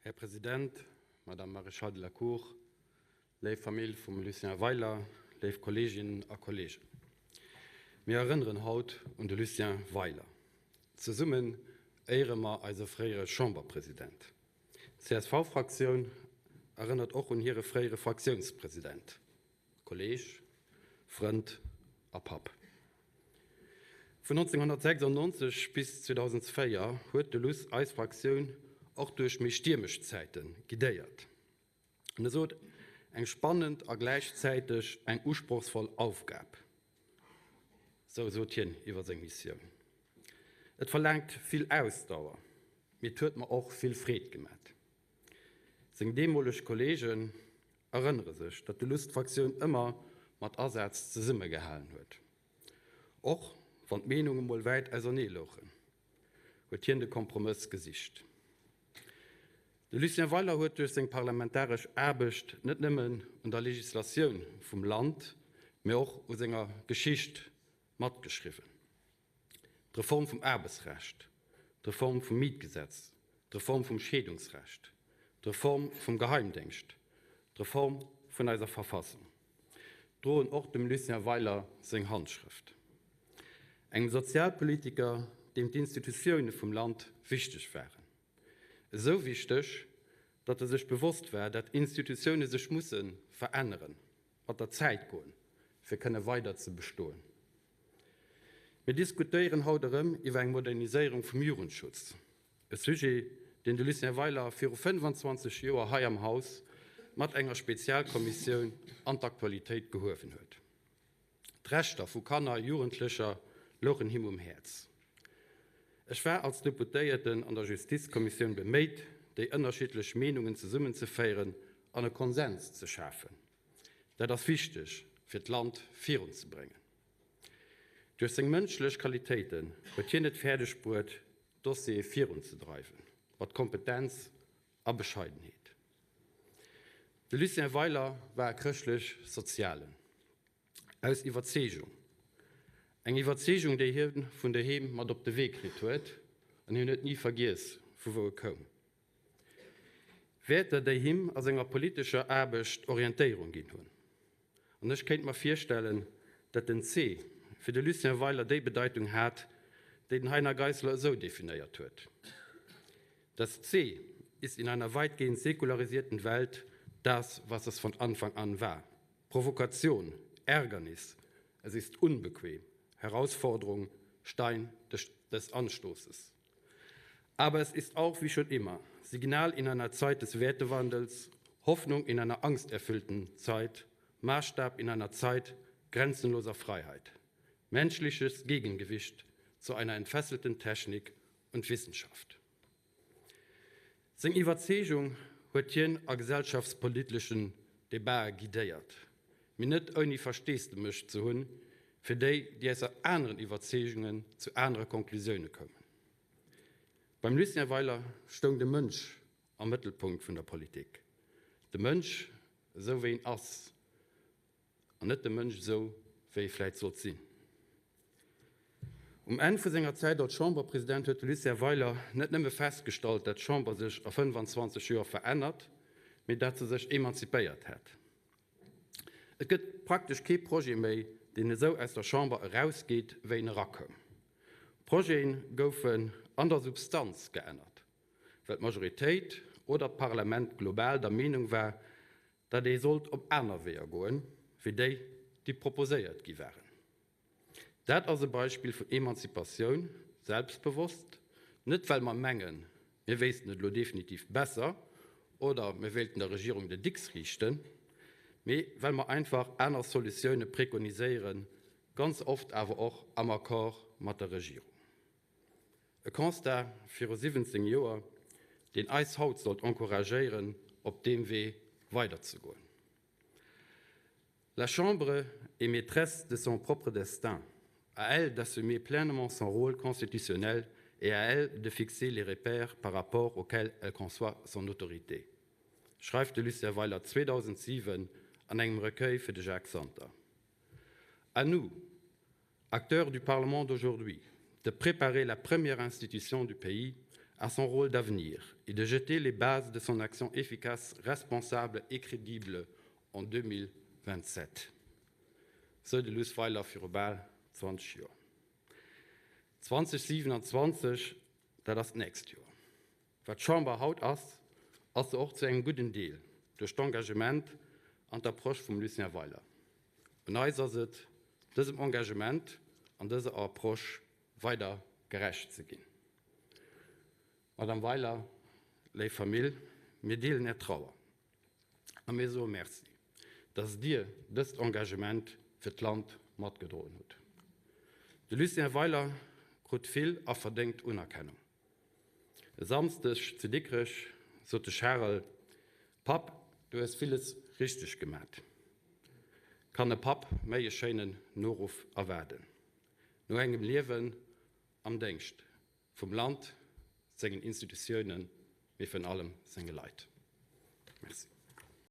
Här President, Madame Maréchale de la Cour, léif Famill vum Lucien Weiler, léif Kolleeginnen a Kolleegen. Mir erënneren haut un de Lucien Weiler. Zesummen éiere mer eise fréiere Chamberpresident. D'CSV-Fraktioun erënnert och un hire fréiere Fraktiounspresident, Kolleeg, Frënd a Papp. Vun 1996 bis 2004 huet de Luss eis Fraktioun och duerch méi stiermesch Zäite guidéiert. En e sot, Eng spannend a gläichzäiteg eng usprochsvoll Aufgab, sou sot hien iwwer seng Missioun. Et verlaangt vill Ausdauer, mee et huet mer och vill Freed gemat. Seng deemoleg Kolleegen erënnere sech, datt de Luss d'Fraktioun ëmmer mat Asaz zesummegehalen huet. Och wann d'Meenunge mol wäit ausernee louchen, huet hien de Kompromëss gesicht. De Lucien Weiler huet duerch seng parlamentaresch Aarbecht net nëmmen un der Legislatioun vum Land, mä och u senger Geschicht matgeschriwwen. D'Reform vum Aarbechtsrecht, d'Reform vum Mietgesetz, d'Reform vum Scheedungsrecht, d'Reform vum Geheimdéngscht, d'Reform vun eiser Verfassung droen och dem Lucien Weiler seng Handschrëft. Engem Sozialpolitiker, deem d'Institutioune vum Land wichteg waren. Esou wichteg, datt e sech bewosst war, datt Institutioune sech musse veränneren, mat der Zäit goen, fir kënne weider ze bestoen. Mir diskutéieren haut erëm iwwer eng Moderniséierung vum Jugendschutz, e Sujet, deen de Lucien Weiler viru 25 Joer hei am Haus mat enger Spezialkommissioun an d'Aktualitéit gehuewen huet. D'Rechter vu Kanner a Jugendlecher louchen him um Häerz. Ech war als Deputéierten an der Justizkommissioun beméit, déi ënnerschiddlech Meenungen zesummenzeféieren an e Konsens ze schafen. Dat ass wichteg, fir d'Land virunzebréngen. Duerch seng mënschlech Qualitéiten huet hien et fäerdeg bruet, Dossiere virunzedreiwen, mat Kompetenz a Bescheidenheet. De Lucien Weiler war e chrëschtlech-sozialen aus Iwwerzeegung. Eng Iwwerzeegung, déi hie vun doheem mat op de Wee kritt huet, an hien huet ni vergiess, vu wou e koum. Wäerter, déi him a senger politescher Aarbecht Orientéierung ginn hunn. An ech kéint mer virstellen, datt den C fir de Lucien Weiler déi Bedeitung hat, déi den Heiner Geißler esou definéiert huet, Das C ist in einer weitgehend säkularisierten Welt das, was es von Anfang an war, Provokation, Ärgernis, es ist unbequem, Herausforderung, Stein des Anstoßes. Aber es ist auch, wie schon immer, Signal in einer Zeit des Wertewandels, Hoffnung in einer angsterfüllten Zeit, Maßstab in einer Zeit grenzenloser Freiheit, menschliches Gegengewicht zu einer entfesselten Technik und Wissenschaft. Seng Iwwerzeegung huet hien a gesellschaftspolitlechen Debatë guidéiert, mee net ouni Versteesdemech ze hunn fir déi, déi aus aneren Iwwerzeegungen zu anere Konklusioune koumen. Beim Lucien Weiler stoung de Mënsch am Mëttelpunkt vun der Politik, de Mënsch esou wéi en ass An net de Mënsch esou, wéi e vläit sollt sinn. Um Enn vu senger Zäit als Chamberpresident huet de Lucien Weiler net nëmme festgestallt, dat d'Chamber sech a 25 Joer verännert, mee dat se sech emanzipéiert hätt. Et gëtt praktesch kee Projet méi, deen esou aus der Chamber erausgeet, wéi en erakoum. Projete goufen an der Substanz geännert, well d'Majoritéit oder d'Parlament global der Meenung war, datt ee sollt op aner Weeër goen, wéi déi, déi proposéiert gi waren. Dat ass e Beispill vun Emanzipatioun, selbstbewosst, net well mer mengen, mir wéissten et elo definitiv besser oder mir wéilten der Regierung den Dicks riichten, mee well mer einfach aner Solutioune prekoniséieren, ganz oft awer och am Accord mat der Regierung. E Constat viru 17 Joer, deen eis haut sollt encouragéieren, op deem Wee weiderzegoen. La Chambre est maîtresse de son propre destin, à elle d'assumer pleinement son rôle constitutionnel et à elle de fixer les repères par rapport auxquels elle conçoit son autorité, schreift de Lucien Weiler 2007 an engem Recueil fir de Jacques Santer. À nous, acteurs du Parlement d'aujourd'hui, de préparer la première institution du pays à son rôle d'avenir et de jeter les bases de son action efficace, responsable et crédible en 2027. Sou de Luce Weiler viru bal 20 Joer. 2027, dat ass d'nächst Joer. Wat d'Chamber haut ass, ass se och zu engem gudden Deel duerch d'Engagement an d'Approche vum Lucien Weiler. Un eis ass et, dësem Engagement an dëser Approche weider gerecht ze ginn. Madame Weiler, léif Famill, mir deelen Är Trauer a mir soe Merci, dass Dir dëst Engagement fir d'Land matgedroen hutt. De Lucien Weiler krut vill a verdéngt Unerkennung. E Samsdeg zu Dikrech sot de Charel, Papp, du hues villes richteg gemat. Kann e Papp méi e schéinen Noruff erwaarden, no engem Liewen am Déngscht vum Land, sengen Institutiounen, mee virun allem senge Leit? Merci.